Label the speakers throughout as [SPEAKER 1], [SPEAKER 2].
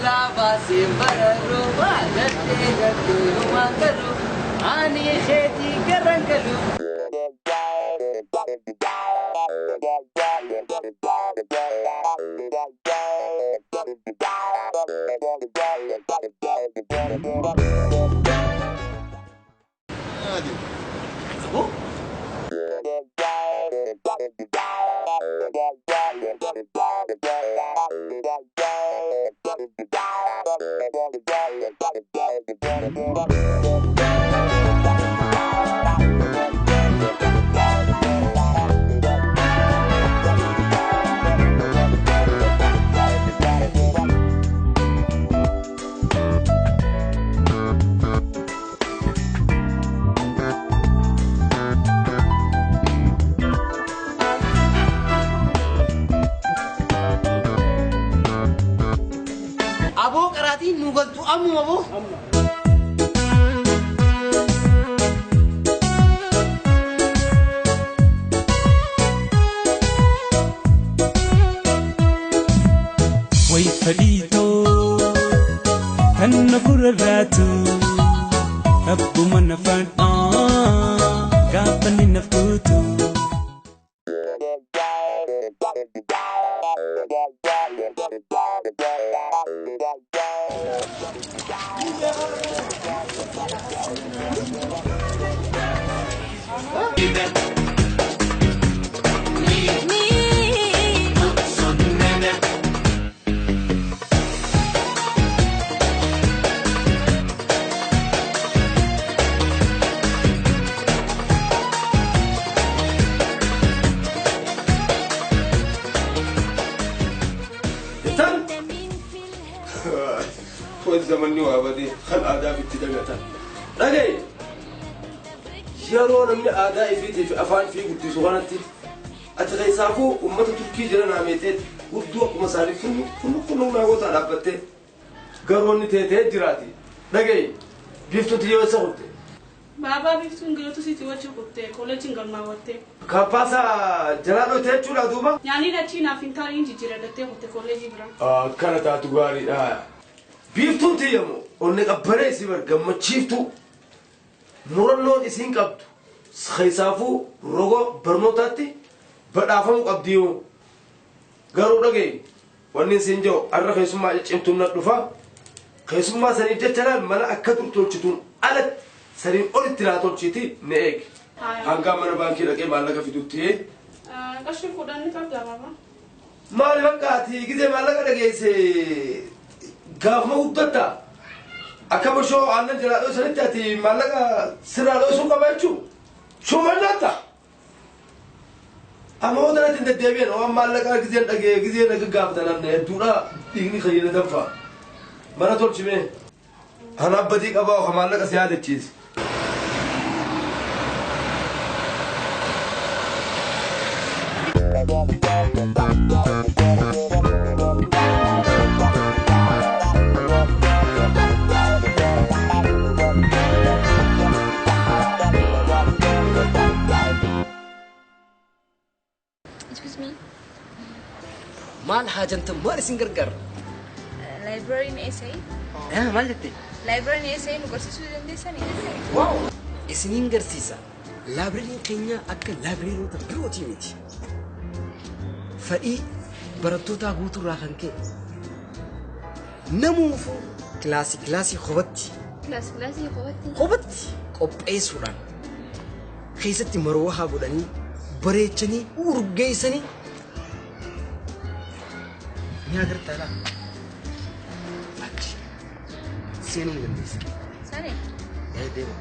[SPEAKER 1] Sirraa baasee bararuu baalattee galtee humaan galu ani keetii garan galu. Aboo qaraatiin nu galtu ammuma boo.
[SPEAKER 2] Way fadhiitoo kan na furarraatu rabbuma na fadhaa gaafa ni na fuutu.
[SPEAKER 3] Zamanni waa badee kan aadaa itti dagatan. Dhagaye yeroo namni aadaa ifiitii fi afaan ifii guddisu kanatti ati keessaafuu uummata Turkii jira naameetee gudduu akkuma isaanii funnu funnu funnu naagotaa dhaabbattee garoonni teetee jiraati. Dhagaye biiftuuti yoo isa kutte.
[SPEAKER 4] Baabaa biiftuun giloota sitti wajji kutte kolleejiin galmaawwatte.
[SPEAKER 3] Kaappaasaa jalaa dhootee jechuudha duuba.
[SPEAKER 4] Nyaanni dachii naaf hin taane jijjiiradattee kutte kolleejii bira.
[SPEAKER 3] Akkana taatu gaariidha. Biiftuun tiyyamu onni qabbanee si bar gammachiiftu murannoon isiin qabdu keessaafuu roga barnootaatti badhaafamuu qabdi yoo garuu dhagaye wanni isiin jiru har'a keessummaa ciccimtuun na dhufa keessummaa saniif jecha laal mana akka dur tolchituun alatti saniin olitti naa tolchiti ni eegi. Hangaa mana baankii dhaqee maallaqa fidutti.
[SPEAKER 4] Qarshii kudhan ni qabdaa baabaa?
[SPEAKER 3] Maali bakka ati gizee maallaqa dhageesse gaafuma guddatta akka bashoo aannan jalaa dhoosanitti ati maallaqa sirraa dhoosuu qaba jechuu shuman nyaatta. Amma wanta natti hin deddeebi'an waan maallaqa gizeen dhagee gizeen dhaga gaafatan hedduudha dhiigni fayyada danfa. Mana tolchimee ana abbatii qabaa ofa maallaqa si yaadachiise.
[SPEAKER 5] Excuse me.
[SPEAKER 1] Maal haajantan maal isin gargaara?
[SPEAKER 5] Librariin eessa'ii?
[SPEAKER 1] Maal jette?
[SPEAKER 5] Librariin eessa'ii nu barsiisuu dandeessanii?
[SPEAKER 1] Waaw! Isiniin garsiisa. Laabrariin keenya akka laabrariirota birootii miti. Fedhii barattootaa guutuurraa kan ka'e namuufuu kilaasii kilaasii kophaatti
[SPEAKER 5] Kilaasii kilaasii kophaatti?
[SPEAKER 1] Kophaatti qopheessuudhaan keessatti maroohaa godhanii bareechanii urgeessanii ni agartaa laa achi seenuu ni dandeessa.
[SPEAKER 5] Sani?
[SPEAKER 1] Ee deema.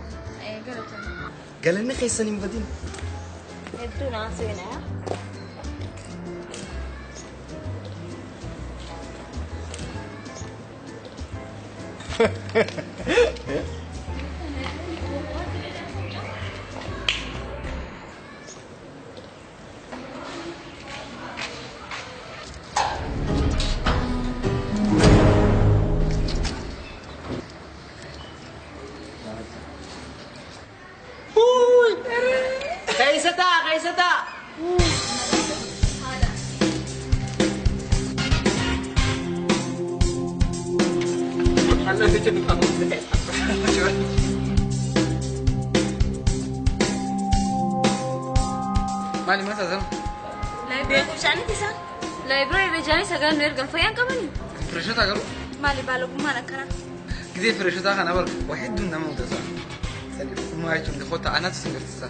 [SPEAKER 5] Ee galatoomi.
[SPEAKER 1] Galanni keessan hin badin.
[SPEAKER 5] Hedduu naa seenaa.
[SPEAKER 1] Keessa taa, keessa taa. Maali maal saasan?
[SPEAKER 5] Beekumsaanitti isaan laayibraarii irra sagal nu ergan fayyaan qabani.
[SPEAKER 1] Fireeshota garuu?
[SPEAKER 5] Maali baalogummaan akkana?
[SPEAKER 1] Gizee fireeshotaa kana bar waa hedduun nama mudata. Sani dhumaa jechuun dafoo ta'anaatu sin garsiisa.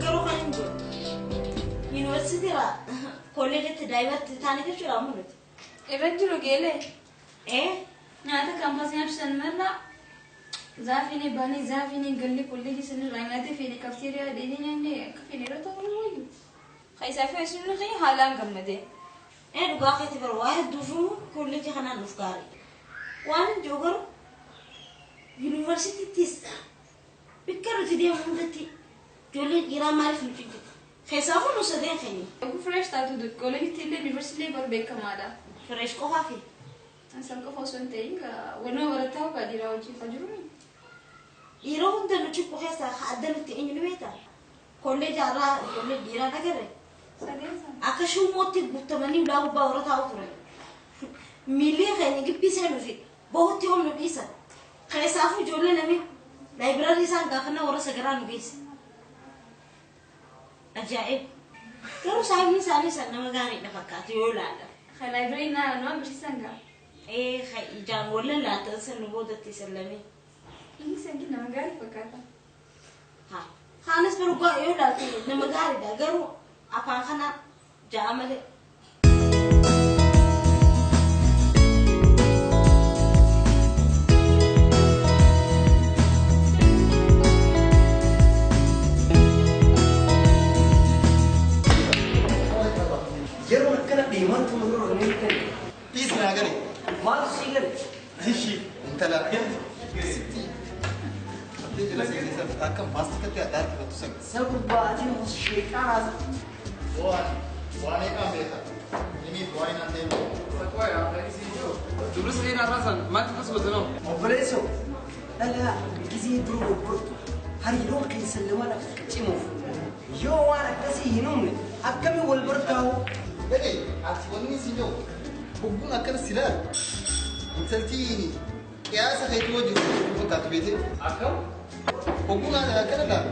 [SPEAKER 6] Garuu kan hin jiru. Yuunivarsiitiirraa kolleejjitti daayivartii taane jechuudha amma nuti.
[SPEAKER 5] Irra jiru geelee.
[SPEAKER 6] Ee
[SPEAKER 5] Nyaata kaampaasii nyaachisaan mannaa zaafiin baanii zaafiin galli kolleejii sanirraa nyaata feene kafteeriyaa deemee nyaannee akka feene irra ta'uu ni wayyu. Keessaa fi isin nuti haalaan gammadee.
[SPEAKER 6] Ee dhugaa keetti bara waa hedduufuu kolleejjii kanaan nuuf gaarii. Waan hin jiru garuu yuunivarsiitiittis bakka nuti deemu hundatti ijoolleen dhiiraa maaliif nu cinqiti? Keessaafuu nu sadeen keenya.
[SPEAKER 5] Yogguu fireesh taatu kolleejitti illee yuunivarsiitii illee bar beekamaadha.
[SPEAKER 6] Fireesh qofaa fi
[SPEAKER 5] Isaan qofa osoo hin ta'in waluma barataa hoogaa dhiiraa wajjin fa jiru.
[SPEAKER 6] Yeroo hunda nu cinqu keessaa adda nuti eenyu ni beektaa? Kolleejii har'aa ijoollee dhiiraa agarre
[SPEAKER 5] Sadeen sana.
[SPEAKER 6] akka shumootti guutamanii ulaa gubbaa warra taa'u turan. Miilli keenya gibbii seenuu fi bahutti ol nu dhiisan. Keessaafuu ijoollee lameen laayibiraarii isaan gaafannaa warra sagaraa nu geesse. Ajaa'ib! Garuu saayinni isaanii san nama gaariidha fakkaatu yoo ilaalan.
[SPEAKER 5] Laayibraarii nama barsiisan gaa.
[SPEAKER 6] Ee ijaan wallan laatan san nu boodatti isan lameen.
[SPEAKER 5] Inni sangi nama gaarii fakkaata.
[SPEAKER 6] Haa. Kaanis baruu yoo ilaalte nama gaariidha garuu afaan kana ja'a malee.
[SPEAKER 7] Yeroo akkana deemantu nurra hin ta'e.
[SPEAKER 8] Dhiisi naa gale.
[SPEAKER 7] Maaltu sii gale?
[SPEAKER 8] Ishi intala sitti. Abdii jala seensa akka maastikatti adda harkifattu san.
[SPEAKER 7] Sa gurbaatiin sheeqaa
[SPEAKER 8] Waan waan eegaan beeka. Inni waan naan deemu.
[SPEAKER 1] Dubris seenaa raasan maaltu kas gosanoo?
[SPEAKER 7] Obboleessoo dhalaa gizee duruu gurgurtu hariiroon keessan lamaan akka cimuuf yoo waan akkasii hin uumne akkamiin wal bartaa'u?
[SPEAKER 8] Dhagee ati wanni si jiru hogguun akkana si ilaalu intaltii qiyaasa keetii wajjin fakkaatu beekte.
[SPEAKER 1] Akkam?
[SPEAKER 8] Hogguun akkana ilaalu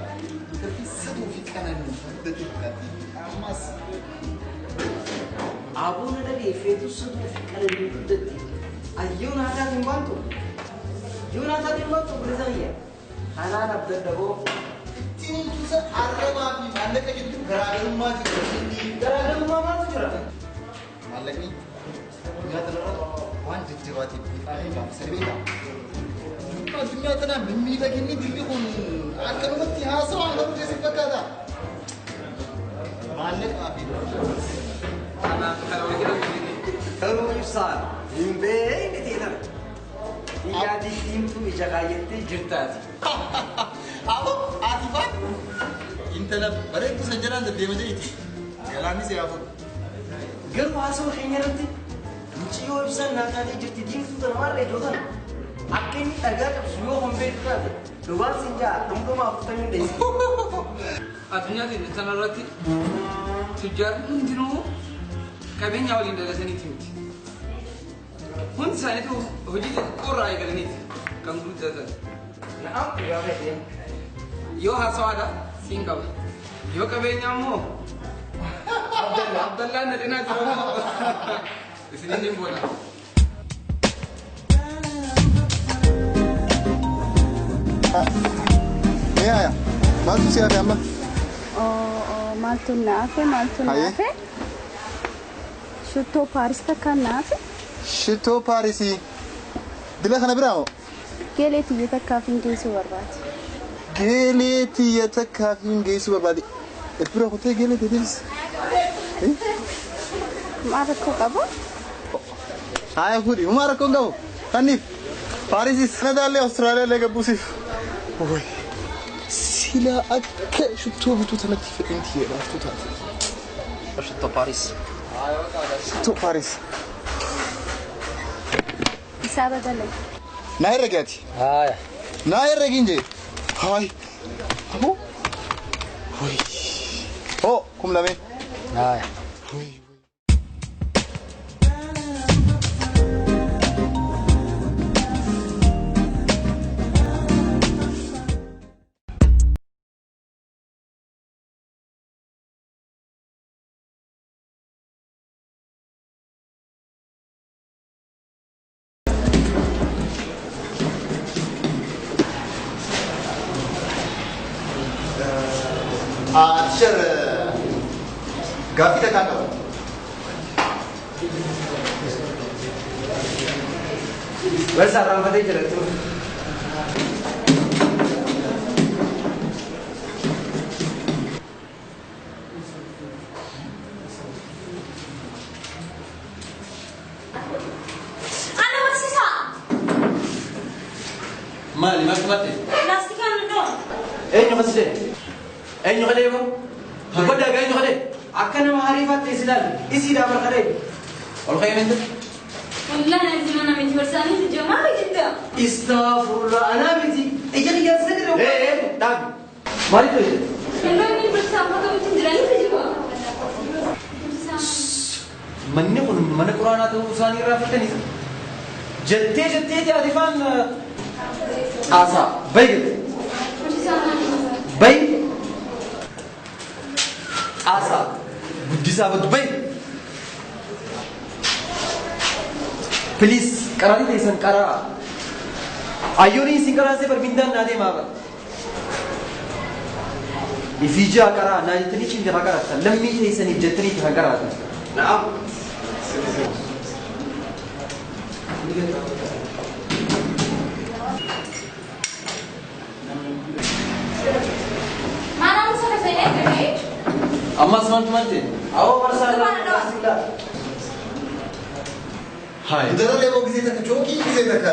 [SPEAKER 8] intaltii saduu fi qananii guddate fakkaatti. Ammas
[SPEAKER 7] Abuuna dhageeffeetu saduu fi qananii guddatti. Ayyoo naataan hin baantu. Yoo naataan hin baantu obboleessa kiyya. Kanaan abdadhaboo.
[SPEAKER 8] Ittiin intuusa arrabaa fi maallaqa jidduu garaagarummaa jiru.
[SPEAKER 7] Garaagarummaa maaltu jira?
[SPEAKER 8] Maallaqni addunyaa kanarra waan jajjabaatiif biifaa baafisanii beekaa. Addunyaa tanaa mimmiidhaginni biyyi kun akkanumatti haasawaan garuu keessa fakkaata. Maallaqaa fi
[SPEAKER 1] Kanaaf kana wal jedhamu.
[SPEAKER 7] Garuu ibsaan hin beekne ta'e tana. Iyyaadii diimtuu ija kaayyattee jirtaati.
[SPEAKER 8] Aboo ati faan intala bareedduu san jalaan deddeema jedhiti. Galaanni si haa fuudhu.
[SPEAKER 7] Garuu haasawaa keenya irratti mucayyoo ibsaan naa taatee jirti diimtuu tana maal reedoo tana. Akka inni dhagaa qabsu yoo hin beektu taate dhugaan siin jaa dhumdhuma afurtamii dheessi.
[SPEAKER 1] Addunyaa keenya kanarratti tujjaarri hundinuu qabeenya waliin dalasaniiti miti. Hundi isaaniitu hojii xixiqqoo irraa eegalaniiti kan guddatan.
[SPEAKER 7] Na'am dhugaa fe'ee.
[SPEAKER 1] Yoo haasawaadha siin qaba. Yoo qabeenya immoo Abdallaan na cinaa jiru isiniin hin boona.
[SPEAKER 8] Mee haya maaltu si hafe amma?
[SPEAKER 4] Maaltu na hafe maaltu na
[SPEAKER 8] Haye.
[SPEAKER 4] hafe Shittoo Paaris takkaan na hafe
[SPEAKER 8] Shittoo Paarisii dila kana biraa moo?
[SPEAKER 4] Geelee tiyya takkaaf hin geessuu barbaade.
[SPEAKER 8] Geelee tiyya takkaaf hin geessuu barbaade. Bira kutee geelee teetiifis.
[SPEAKER 4] Maal rakkoo qaba?
[SPEAKER 8] Haya fuudhi homaa rakkoo hin qabu. Kanniif Paarisis Kanadaallee Awustiraaliyaallee gabbuusiif. Sila akka shittoo bituu tanatti fedhiin tiyya laaftuu taate.
[SPEAKER 7] Shittoo Paaris.
[SPEAKER 8] Shittoo Paaris.
[SPEAKER 5] Isaa badalay.
[SPEAKER 8] Naa herregi ati.
[SPEAKER 7] Haaya.
[SPEAKER 8] Naa herregi hin jee. Haay. Aboo. Hoo 2000.
[SPEAKER 7] Haaya.
[SPEAKER 8] Teacher, gaaffii takkaan qaba.
[SPEAKER 7] Barsaa irraanfatee jira jechuudha.
[SPEAKER 6] Ana barsiisaa.
[SPEAKER 7] Maali maal qabatte?
[SPEAKER 6] Laastikaan nu dhoon.
[SPEAKER 7] Eenyu kas jedhe? Eenyu kadhee moo? Dubbadhaa eenyu kadhee? Akka nama hariifaatti is ilaalu isiidhaa bar kadhee. Ol ka'ee minte?
[SPEAKER 5] Wallahi natti mana miti barsaanii jamaa jidda.
[SPEAKER 7] Istaafurraa anaa miti. Ija kiyyaa sirrii. Ee dhaabi. Maaliif ta'e?
[SPEAKER 5] Inni barsiisaan bakka miti jiranii jiru.
[SPEAKER 7] Manni kun mana quraanaa ta'uu isaanii irraa fittaniis. Jettee jettee ati faan xaasaa bayi galte. Bayi xaasaa guddisaa baddu bayi. Please qaraatii teessan qaraa. Ayyooniin isin qaraasee bar mindaan naa deemaa bara. Ifii ja'a qaraa naa jettanii cimte haa qaraattan lammii teessaniif jettanii itti haa qaraatan.
[SPEAKER 3] Na'am.
[SPEAKER 5] Maal sana seenee galee?
[SPEAKER 7] Ammas maaltu maal ta'e? Awoo barsaa irraa. Hayi.
[SPEAKER 8] Mudarra moo gisee takka chookii gisee takka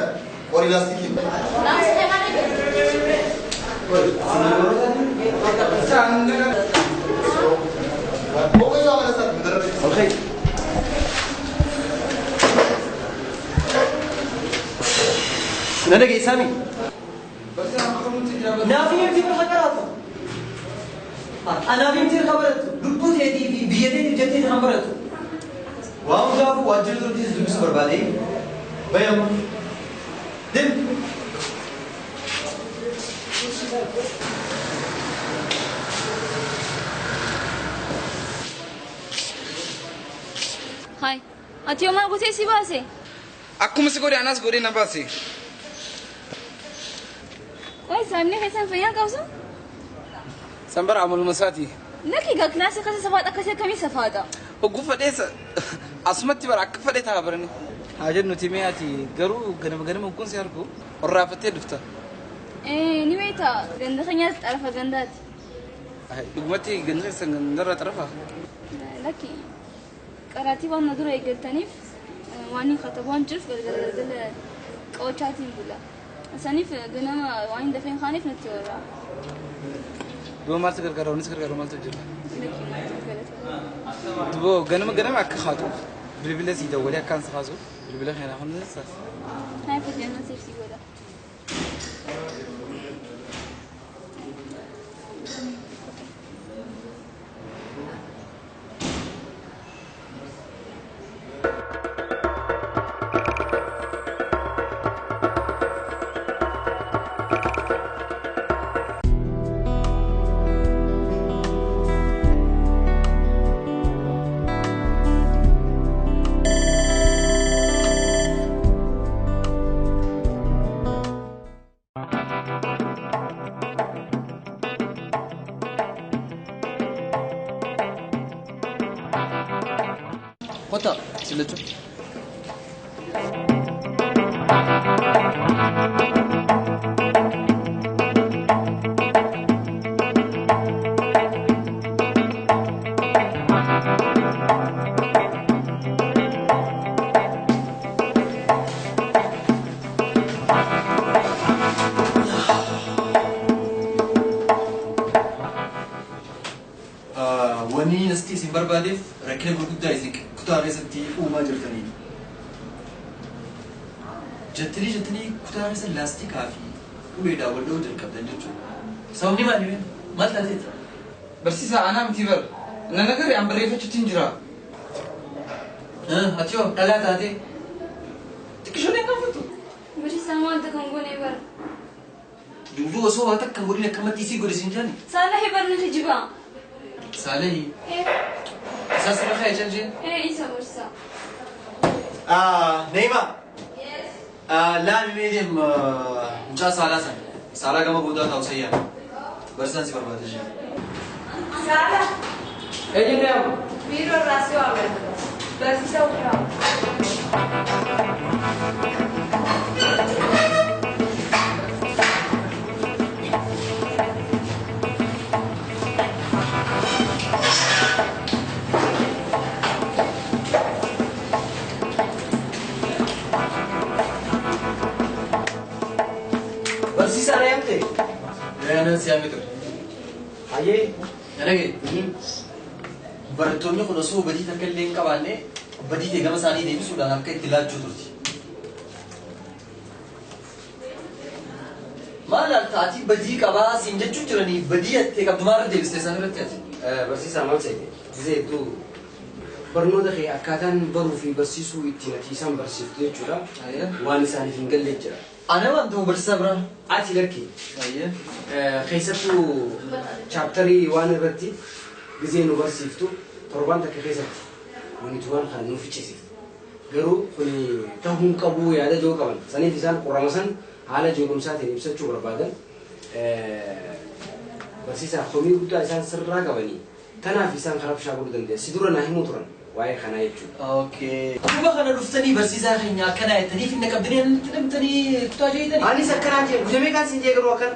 [SPEAKER 8] qorii laastikii.
[SPEAKER 7] Ol ka'e. Na dhageessaami? Naaf himti irra qaraatu. Anaaf himti irra baratu. Lubbuu teetii fi biyya teetiif jettee kan baratu. Waan hundaafuu waajjira turtiis dubbisuu barbaade. Bayamma. Dim.
[SPEAKER 5] Hai. Ati yoo maal gootee si baase?
[SPEAKER 9] Akkuma si godhe anas godhee na baase.
[SPEAKER 5] Qoy saamni keessan fayyaa qabsu?
[SPEAKER 9] Sanbara amaluma isaati.
[SPEAKER 5] Lakki egaa kilaasii keessa safaadha akkasii akkamii safaadha?
[SPEAKER 9] Hogguu fedheessa asumatti bara akka fedhe ta'a barani. Haa jennuti mee ati garuu ganama ganama hogguun si argu orraafattee dhufta.
[SPEAKER 5] Ni beekta ganda keenyaas xarafa gandaati.
[SPEAKER 9] Dhugumatti ganda keessan gandarraa xarafa?
[SPEAKER 5] Lakki qaraatii waan na dura eegaltaniif waan hin katabu waan jiruuf galgala galgala qawachaatiin bula. Saniif ganama waan hin dafeen kaaneef natti warra.
[SPEAKER 9] Duba maaltu gargaara? Wanni si gargaaru maaltu jira?
[SPEAKER 5] Lakki maaltu galata.
[SPEAKER 9] Duba ganama ganama akka kaatuuf bilbila sii dawwalee akkaan si kaasuuf bilbila keenyaa kun saas.
[SPEAKER 5] Naa fayyadama siif si godha.
[SPEAKER 7] Kottaa sillachuu. Wanni nasti isin barbaadeef rakkina gurguddaa isin kutaa keessatti uumaa jirtanii. Jettanii jettanii kutaa keessa laastikaa fi uleedhaan wal dha'uu jalqabdan jechuudha. Sababni maali? Maal taateeti?
[SPEAKER 9] Barsiisaa anaa miti bar. Na nagari an barreeffachuutti hin jira.
[SPEAKER 7] Ati hoo dhalaa taatee?
[SPEAKER 9] Xiqqishoon hin gaafatu.
[SPEAKER 5] Barsiisaa wanta kan goone bara.
[SPEAKER 7] Duuduu osoo waa takka hin godhin akkamatti isii godhe siin jaani?
[SPEAKER 5] Saalahi barna kijibaa.
[SPEAKER 7] Saalahi? Isaa sirra ka'e cal jeen?
[SPEAKER 5] Isa barsiisaa.
[SPEAKER 7] Neema. Laami mee deem mucaa Saalaa sana. Saalaa gama boodaa taa'u sayyaa. Barsiisaan si barbaada jee.
[SPEAKER 10] Saala.
[SPEAKER 1] Ejjennee amma.
[SPEAKER 10] Biiroo irraa si waaman. Barsiisaa Uffaa.
[SPEAKER 7] Barsiisaa na yaamte? Nan si yaame ture. Hayyee. Nagee. Barattoonni kun osoo badii takka illee hin qabaanne badii ta'e gama isaanii deebisuudhaan akka itti laachuu turti. Maal ati badii qabaa siin jechuu jiranii badii attee qabdu maal irra deebistee isaan irratti ati?
[SPEAKER 11] Barsiisaa maal seete? Gisee hedduu barnoota kee akkaataan baruu fi barsiisuu ittiin ati isaan barsiiftu jechuudha. Waan isaaniif hin galle jira.
[SPEAKER 7] Ana waan ta'u barsiisaa biraa.
[SPEAKER 11] Ati lakki. Keessattuu chaaptarii waan irratti gisee nu barsiiftu torban takka keessatti wanti waan kana nu ficcisiiftu. Garuu kuni ta'uu hin qabu yaada joo qaban. Saniif isaan qorama san haala jeequmsaatiin ibsachuu barbaadan barsiisaa komii guddaa isaan sirraa qabanii tanaaf isaan karaa bishaan godhuu dandeenya. Si dura naa himuu turan waa'ee kanaa jechuudha.
[SPEAKER 7] Okay. Dhuma kana dhuftanii barsiisaa keenya akkanaa jettanii finna qabdanii namtanii kutaa jeetanii.
[SPEAKER 11] Anis akkanaa jee guyyaa meeqaan siin jee garuu akkana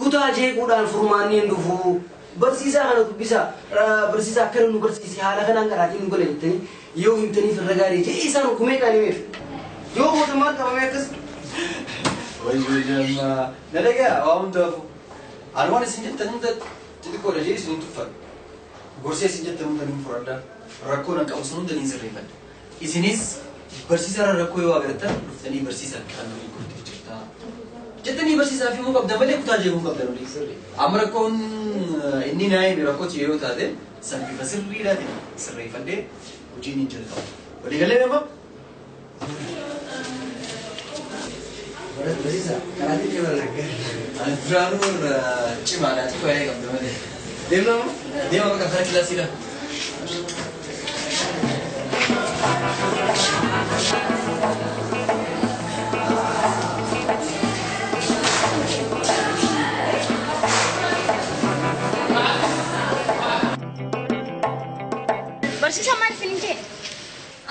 [SPEAKER 11] kutaa jeequudhaan furmaanni hin dhufu. Barsiisaa kana dubbisaa barsiisaa akkana nu barsiise haala kanaan qaraatiin nu gala jettanii yoo himtaniif irra gaarii jee isaan hukumee qaanimeef yoo booda maal qabamee akkas.
[SPEAKER 7] Wayyo na dhagaa waa hundaafu. Ani waan isin jettan hunda xixiqqoodha jee isin hin tuffadhu. Gorsee isin jettan hunda ni fudhadha. Rakkoo nan qabu sun hunda ni sirreeffadha. Isinis barsiisaarra rakkoo yoo agartan dhuftanii barsiisaa kan nuyi gootee jirta. Jettanii barsiisaa fi immoo qabdan malee kutaa jeequu qabdan olii. Amma rakkoon inni naa hime rakkoo yoo taate san bifa sirriidhaatiin sirreeffadhee hojiin hin jalqabu. Waliigalee nama?
[SPEAKER 11] Barsiisaa karaa xiqqee bara naggaa.
[SPEAKER 7] Ani duraanuu cimaadha xiqqoo yaa'ee qabda malee.
[SPEAKER 11] Deemna moo?
[SPEAKER 7] Deema bakka kara kilaasiidha.
[SPEAKER 5] Barsiisaa maal isin hin jee?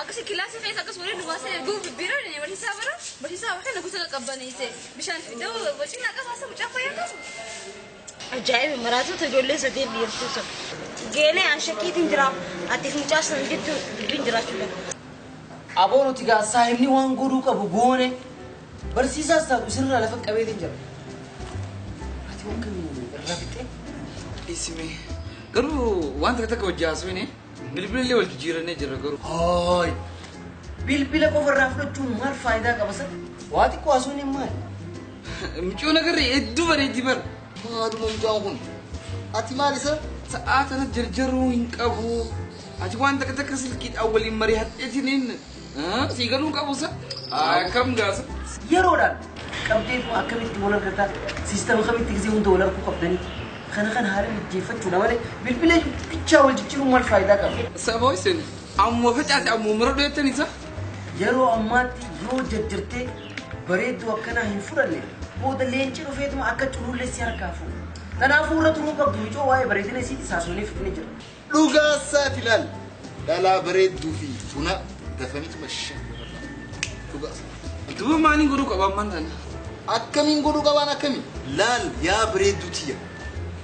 [SPEAKER 5] Akkasi kilaasii keessa akkas waliin nu baasee erguu biiroo dhaqne barsiisaa bara barsiisaa kana kutaa qabbaneesse bishaan fidee wajjin akkas haasa mucaa fayyaa qabu.
[SPEAKER 6] Ajaa'iba maraatota ijoollee sadeen dhiirtuu sun. Geelee an shakkiitiin jira atiif mucaa sana jettu dubbiin jiraachuu danda'a.
[SPEAKER 11] Aboo nuti gaa saahibni waan godhuu qabu goone barsiisaas taatu sirraa lafa qabeetiin jira. Ati waan kamiin irraa fixee?
[SPEAKER 9] Isime garuu waan takka takka wajji haasofne bilbila illee wal jijjiirannee jirra garuu.
[SPEAKER 11] Hooyi! Bilbila qofa irraa fudhachuun maal faayidaa qaba sa? Waa xiqqoo haasofne maali?
[SPEAKER 9] Mucoo nagarree hedduu bareeddi bara.
[SPEAKER 8] Maaluma mucaan kun? Ati maal isa?
[SPEAKER 9] Sa'aa tana jarjaruu hin qabu. Ati waan takka takka silkiidhaan waliin mari'adheetiniin sii galuu hin qabu sa? Akkam gaasa?
[SPEAKER 11] Yeroodhaan qabdeetu akkamitti wal argataa siistama kamitti gisee hunda wal arguu qabdanii kana kan haala mijjeeffachuudha malee bilbila bichaa wal jijjiiruun maal faayidaa qaba?
[SPEAKER 9] Saboo isin ammoo facaase ammoo mura dho'ettan isa?
[SPEAKER 11] Yeroo ammaatti yoo jajjartee bareedduu akkanaa hin fudhanne booda leenci dhufeetuma akka culullee si harkaa fuudha. Kanaafuu irra turuu qabdu ijoo waa'ee bareedina isiitti saasonee fitnee jira.
[SPEAKER 8] Dhugaa isaati ilaali. Dhalaa bareedduu fi buna dafaniituma shan. Dhugaa.
[SPEAKER 9] Duuba maaliin godhuu qaba ammaan tana?
[SPEAKER 8] Akkamiin godhuu qabaan akkamii? Laal yaa bareedduu tiyya.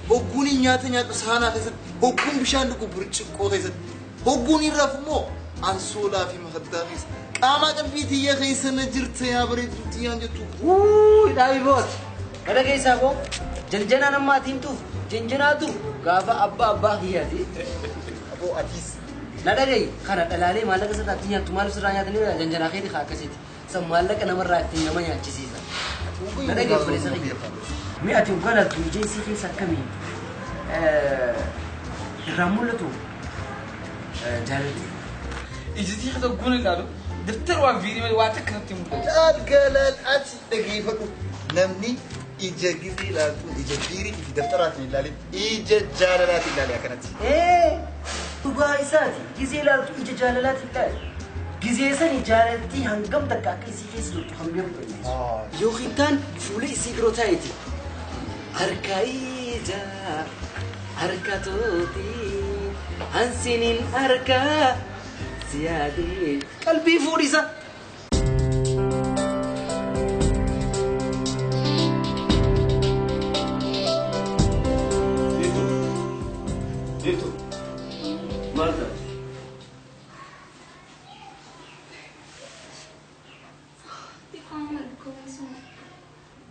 [SPEAKER 8] Hogguun nyaata nyaadhu saanaa keessatti, hogguun bishaan dhugu burcuqqoo keessatti, hogguun hin rafu immoo ansoolaa fi makaddaa keessa. Qaama qalbii tiyya keessa na jirta yaa bareedduu tiyyaan jettu.
[SPEAKER 11] Wuuu dhaabii booti. Mana keessaa koo janjanaan amma ati himtuuf janjanaatu gaafa abbaa abbaa kiyyaati.
[SPEAKER 8] Aboo atiis.
[SPEAKER 11] Na dhagahi kana dhalaalee maallaqa sirraa ittiin nyaattu maaliif sirraa nyaatanii janjanaa keeti haa akkasiiti. San maallaqa namarraa ittiin nama nyaachisiisa. Na dhagahi obboleessa kiyya. Mi'a ati dhugaa laaltu ija isii keessa akkamii irraa mul'atu jaalalli.
[SPEAKER 9] Iji isii keessa guun ilaalu daftara waan viirii malee waa takka natti mul'atu.
[SPEAKER 8] Laal galaal ati dhageeffadhu namni ija gizee ilaaltu ija biirii fi daftaraatiin ilaalin ija jaalalaatiin ilaali akkanatti.
[SPEAKER 11] Dhugaa isaati gizee ilaaltu ija jaalalaatiin ilaali. Gizee sani jaalaltii hangam takka akka isii keessa jirtu kan beeku dandeessu. Yookiin taan fuula isii biroo taa'eeti. Harka ija harka tooti hansiniin harka siyaadee qalbii fuudhisa.
[SPEAKER 3] Biiftuu. Maal taate?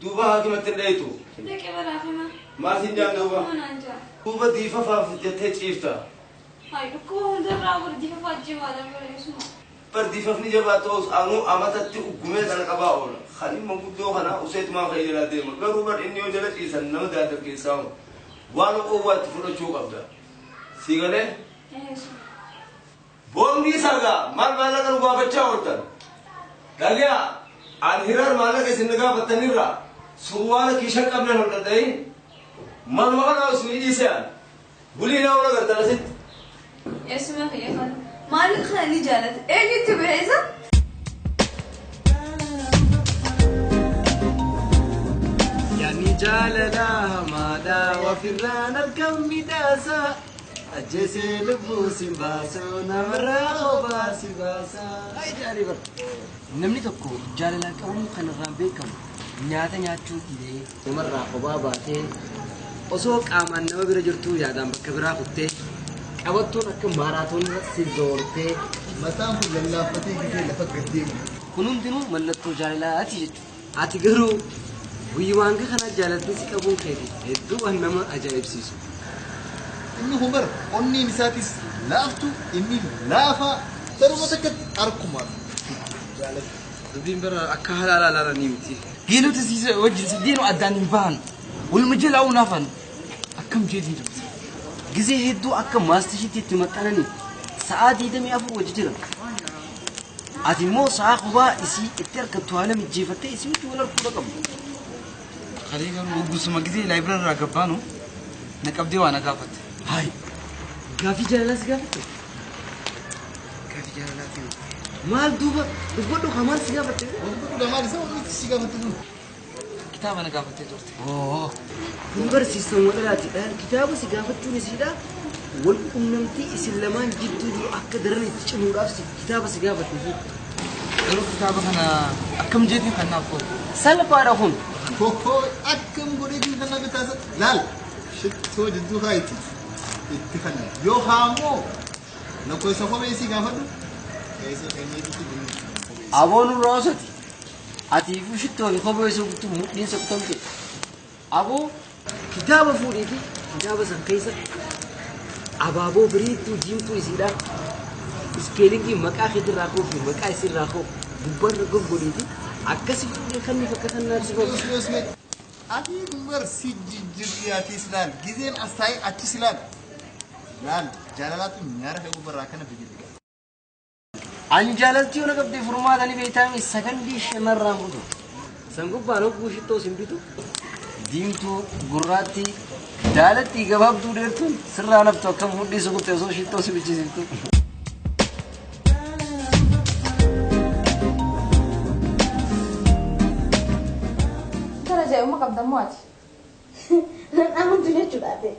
[SPEAKER 3] Duuba haakimatti hin dhayitu.
[SPEAKER 5] Dhaqee baraafima.
[SPEAKER 3] Maal siin jaan duuba?
[SPEAKER 5] Manaan jaa.
[SPEAKER 3] Duuba diifa faaf jettee ciifta.
[SPEAKER 5] Hayi dhukkuba hundarraa bar diifa faajjii baadaan bareessuma.
[SPEAKER 3] Bar diifafni jabaa ta'us anuu amatatti uggumee sana qabaa oola. Kan immoo guddoo kana useetumaan kan jalaa deema. Garuu bar inni yoo jala ciisan nama daadar keessaa oola. Waan oowwaatti fudhachuu qabda. Sii galee? Boombii sagaa maal maallaqa nu gaafachaa ooltan? Dhagaa an hiraar maallaqa isin gaafattanirraa surwaala kiishan qabnan hodhadhayin manuma kana isin dhiise an bulii naa ola gartan asitti.
[SPEAKER 5] Eessuma kiyya kana maaliif kana ni jaalata? Eenyutti beesa?
[SPEAKER 11] Yaanni jaalala hamaadha wafirraan argam midhaasa. Ajjeesee lubbuu si baasuu namarraa kophaa si baasa. Hayi bar. Namni tokko jaalalaa qabuun kan irraan beekamu nyaata nyaachuu dhibee namarraa kophaa baatee osoo qaamaan nama bira jirtuu yaadaan bakka biraa kuttee qabattoon akka maaraatoonii si zoortee.
[SPEAKER 8] Mataan kun lallaaffatee gisee lafa gad deemu.
[SPEAKER 11] Kun hundinuu mallattoo jaalalaati jechuudha. Ati garuu guyyumaan kana jaalalli si qabuun keeti hedduu waan nama ajaa'ibsiisu.
[SPEAKER 8] Inni humar onneen isaatis laaftu inni laafaa daruma takkatti harkumaan jaalatu.
[SPEAKER 9] Dubbiin bara akka halaalaa ilaalanii miti. Geelota siisa wajjin siddeenuu addaan hin bahan. Waluma jalaa unaafan akkam jeetiin jirti.
[SPEAKER 11] Gizee hedduu akka maastishiitti itti maxxananii sa'aa 24 wajji jiran. Ati immoo sa'aa kophaa isii itti argattu haala mijjeeffattee isii wajji wal arguu qabdu.
[SPEAKER 9] Kalee garuu gusuma gizee laayibiraarii irraa gabbaanu na qabdee waa na gaafatte.
[SPEAKER 11] Hayi gaaffii jaalalaa si gaafatte? Gaaffii jaalalaa fi maal duuba dubbadhu haa maal si gaafatte?
[SPEAKER 8] Dubbadhu maal isa wanti si gaafatte sun?
[SPEAKER 9] Kitaaba na gaafattee turte.
[SPEAKER 11] Kun barsiistuun wadhalaatidha. Kitaaba si gaafachuun isiidha. Wal quunnamtii isin lamaan jidduu jiru akka daran itti cimuudhaaf kitaaba si gaafatte.
[SPEAKER 9] Garuu kitaaba kana akkam jeetiin kan naaf godhu?
[SPEAKER 11] Salphaadha kun.
[SPEAKER 8] Akkam godheetiin kan naaf taasisa. Laal shittoo jidduu kaayitti itti kana yoo haamoo lakkoofsa kophee isii gaafadhu. Keessa kenneetitti binni.
[SPEAKER 11] Aboon irraa osoti. Ati ifuu shittoo fi kophee isii guutuu mudhiin soqtamte. Aboo kitaaba fuudhee fi kitaaba san keessa abaaboo bareedduu diimtuu isiidha. Ispeelingii maqaa keetirraa koo fi maqaa isiirraa koo gubbaarra goggodheeti akkasi fuudhee kan inni fakkaatan naaf si godhu.
[SPEAKER 8] Ati bar si jijjiirri ati silaal gizeen as taa'ee achi silaal laal jaalalaatu nyaara kee gubbarraa akkana biqilti.
[SPEAKER 11] Ani jaalaltii yoo na qabdee furmaata ni beektaa sakandii shamarraan fuutu. San gubbaan hogguu shittoo sin bitu diimtuu gurraattii daalattii gabaabduu dheertuun sirraa naftu akkam mudhii sukutte osoo shittoo si bichisiiftu.
[SPEAKER 5] Tara ajaa'ibuma qabda immoo ati.
[SPEAKER 6] Nan amantu jechuudha ate.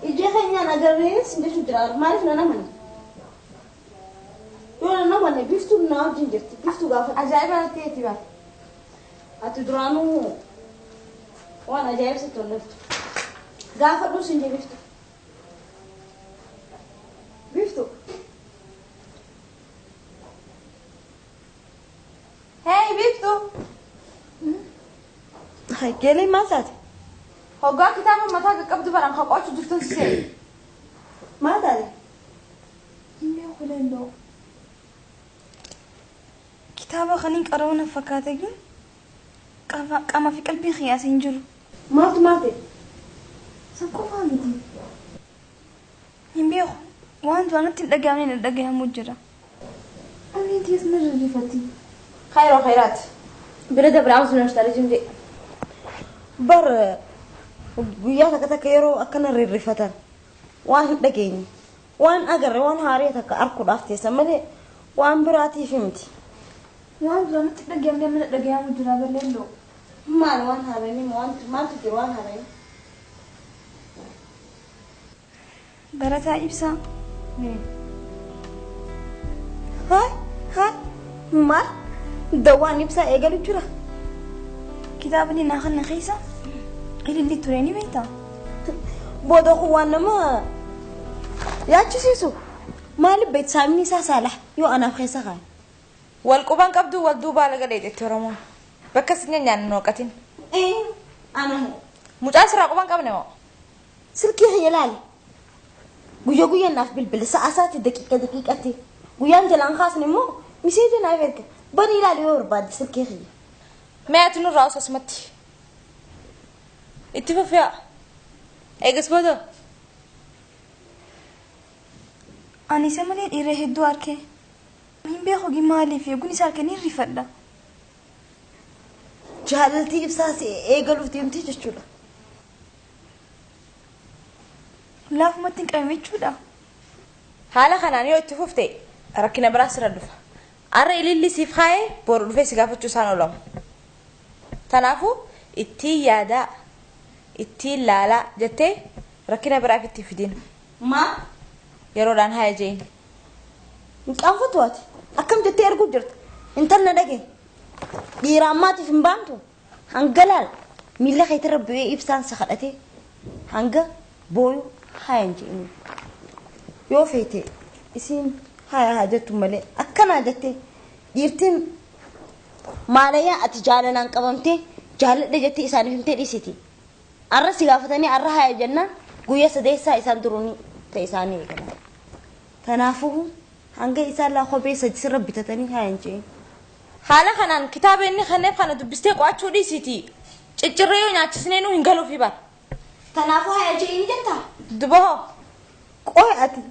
[SPEAKER 6] Ija keenyaan agarreenis jechuun jira maaliif nan amane? Yoo nan amane biftuun na wajjin jirti biftuu gaafa.
[SPEAKER 5] Ajaa'iba natti eeti bara.
[SPEAKER 6] Ati duraanuu waan ajaa'ibsitu hin dhuftu. Gaafa dhuus hin jee biftu. Biftu.
[SPEAKER 5] Hey biftu.
[SPEAKER 6] Geelee maal taate?
[SPEAKER 5] Hoggaa kitaaba mataa qaqqabdu baraan haqochuu jirtun si se'e.
[SPEAKER 6] Maal taate?
[SPEAKER 5] Hin beeku leelloo. Kitaaba kaniin qara'uu na fakkaate gin qaamaa fi qalbii kiyyaas hin jiru.
[SPEAKER 6] Maaltu maal ta'e?
[SPEAKER 5] San qofaa miti. Hin beeku. Waan natti hin dhaga'amne na dhaga'amu jira. Onneen tiyyaas na rarrifatti.
[SPEAKER 10] Khayroo khayraat. Bira dabra amsu na jimde.
[SPEAKER 6] Bar guyyaa takka takka yeroo akkana rirrifatan waan hin dhageenye waan agarre waan haarii takka arkuudhaaf teessan malee waan biraatiif miti.
[SPEAKER 5] Waan duraan natti dhaga'amne amma na dhaga'amu jira balleelloo.
[SPEAKER 6] Maal waan haaranii maaltu jira waan haaranii?
[SPEAKER 5] Barataa Ibsaa.
[SPEAKER 6] Haay haay maal dawaan ibsaa eegalu jira.
[SPEAKER 5] Kitaabni naa kana keessa ililli ture ni beektaa?
[SPEAKER 6] Booda kun waan nama yaachisiisu maaliif beektu saamni isaa saala yoo anaaf keessa kaa'e.
[SPEAKER 10] Wal quban qabdu wal duubaa laga dheedetti Oromoon. Bakka si nyaannu nooqatin.
[SPEAKER 6] Ana
[SPEAKER 10] Mucaa siraa quban qabne moo?
[SPEAKER 6] Silkii kiyya ilaali. Guyyaa guyyaan naaf bilbila sa'a sa'aatti daqiiqa daqiiqatti. Guyyaan jalaan kaasne immoo miseeja naaf erga. Bani ilaali yoo barbaadde silkii kiyya.
[SPEAKER 10] Mee ati nurraa osoo asumatti. Itti fufiyaa. Eegas booda.
[SPEAKER 5] Ani isa malee dhiira hedduu arke. Hin beeku gi maaliif eeguun isa harka ni rifadha.
[SPEAKER 6] Jaalaltii ibsaas eegaluuf deemtee jechuudha.
[SPEAKER 5] Laafumatti hin qabame jechuudha.
[SPEAKER 10] Haala kanaan yoo itti fufte rakkina biraa sirra dhufa. Arra ililli siif kaa'ee boru dhufee si gaafachuu isaan oolamu. Kanaafuu ittiin yaadaa, ittiin laalaa jettee rakkina biraaf itti fidin.
[SPEAKER 6] Maa?
[SPEAKER 10] Yeroodhaan haaya jeen.
[SPEAKER 6] Hin qaanfattu ati. Akkam jettee arguu jirta? Intalna dhage. Dhiira ammaatiif hin baantu. Hanga laal miila keetirra bu'ee ibsaan si kadhatee hanga booyu haaya hin je'inu. Yoo feete isiin haaya haa jettu malee akkanaa jettee dhiirtiin maalayyaa ati jaalalaan qabamtee jaaladha jettee isaaniif himtee dhiisiti. Arra si gaafatanii arra haaya jennaan guyyaa sadeessaa isaan duruunii ta'e isaanii eegalan. Kanaafuu hanga isaan laa kophee sadi sirra bitatanii haaya hin je'in.
[SPEAKER 10] Haala kanaan kitaaba inni kenneef kana dubbistee qo'achuu dhiisiti. Ciccirree yoo nyaachisnee nu hin galuufi bara.
[SPEAKER 6] Kanaafuu haaya je'in jettaa?
[SPEAKER 10] Duba hoo?
[SPEAKER 6] Qoy ati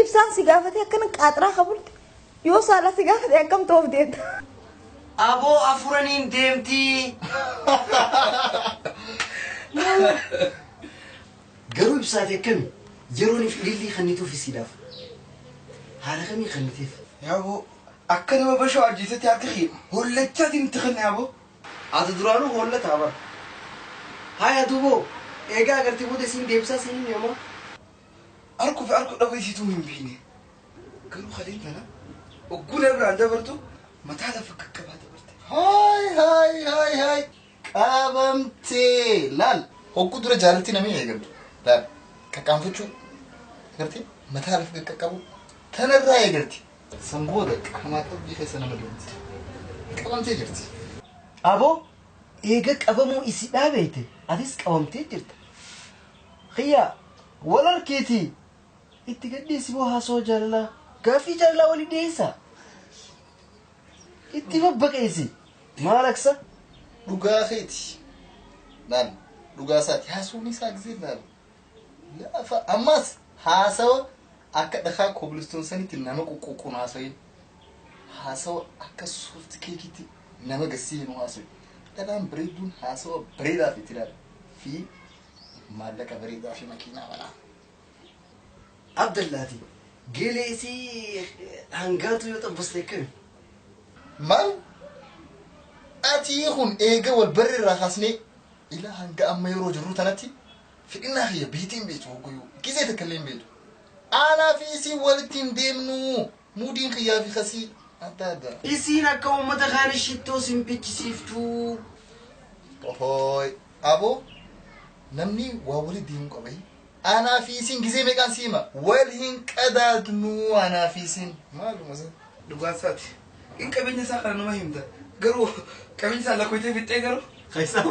[SPEAKER 6] ibsaan si gaafatee akkana qaaxiraa kabulte yoo saala si gaafatee akkam ta'uuf deemta?
[SPEAKER 1] Aboo afuraniin deemti.
[SPEAKER 11] Garuu ibsaati akkami yeroon if ilillii kannituuf isiidhaaf haala kamii kanniteef?
[SPEAKER 9] Yaaboo akka nama bashoo ajjeesetti harka kee hollachaatiin itti kenne yaaboo.
[SPEAKER 3] Ati duraanuu hollataa bara. Haya duboo eegaa agartee booda isiin deebisaa siin himaa.
[SPEAKER 9] Arkuu fi arkuu dhabuu isiituu hin beekne. Garuu kaleen tana ogguun biraan dabartu mataa lafa qaqqabaa dabarte.
[SPEAKER 8] Haay haay haay haay qabamtee laal hogguu dura jaalaltii namni eegaltu laal qaqqaanfachuu agartee mataa lafa qaqqabu tanarraa eegalti. San booda qaamaa qalbii keessa nama deemti. Qabamtee jirti.
[SPEAKER 3] Aboo eega qabamuu isii dhaabeete atis qabamtee jirta. Xiyyaa wal harkeetii itti gadhiisi boo haasoo jaalalaa gaaffii jaalalaa walii dhiyeessaa. Itti babbaqeessi. Maal aksa?
[SPEAKER 8] Dhugaa keeti. Laal dhugaa isaati haasawni isaa gisee laal. Lafa ammas haasawa akka dhakaa kobilistoon sanitti nama quqquuquun haasawe. Haasawa akka soft keekitti nama gassiinu haasawe. Dhalaan bareeduun haasawa bareedaa fi ilaala. Fi maallaqa bareedaa fi makiinaa manaa.
[SPEAKER 3] Abdallaati geelee isii hangaatu yoo xabbaste akkami?
[SPEAKER 8] Maal? Ati kun eega wal barri irraa kaasnee ilaa hanga amma yeroo jirru tanatti fedhinnaa kiyya beetiin beektu hoggayyuu gisee takka illee hin beektu. Aanaa fi isii walitti hin deemnu muudiin kiyyaa fi kasii adda adda.
[SPEAKER 3] Isiin akka uummata kaan shittoo sin bichisiiftuu.
[SPEAKER 8] Ohooy aboo namni waa walitti deemuu qaba. Aanaa fi isiin gisee meeqaan siima wal hin qadaadnu aanaa fi isiin maaluma sana.
[SPEAKER 9] Dhugaa isaati. In qabeenya isaa kana nama himta. Garuu qabeenya isaa lakkoofsee fixxee garuu.
[SPEAKER 3] Keessaa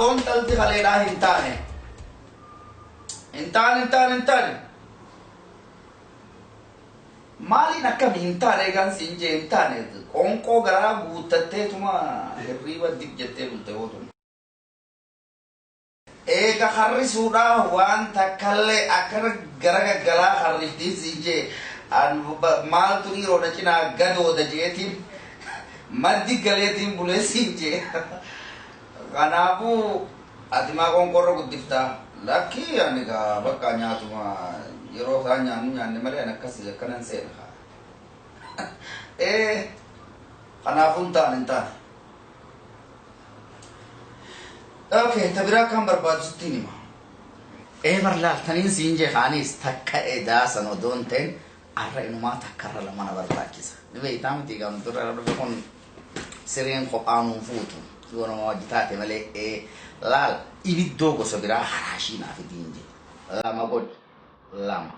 [SPEAKER 9] Aboon dhalti kaleedhaa hin taane. Hin taane hin taane hin taane. Maaliin akkami hin taane egaan siin jee hin taane qoonqoo garaa guuttatteetuma hirriiba dib jettee bulte hootun. Eega harrisuudhaa waan takkallee akkana gara gaggalaa harriftii siin jee an maaltu dhiiroo na cinaa gadooda jeetiin maddi galeetiin bulee siin jee. Kanaafuu ati maa qoonqoorra guddiftaa? Lakkii ani gaa bakka nyaatuma yeroo isaan nyaannu nyaanne malee ani akkas akkanan seena. Ee kanaafuu hin taane hin taane. Okay, ta biraa kan barbaadu sittiin hima. Ee bar laaltaniin siin jee kaanis takka edaa san odoo hin ta'in arra inumaa takkarra lama na barbaachisa. Ni beektaa miti kan dura dhufe kun sireen kophaa nuun fuutu. Yoo nama wajji taate malee ee laal ibiddoo gosa biraa haraashii naaf itiin jee. Lama godhi. Lama.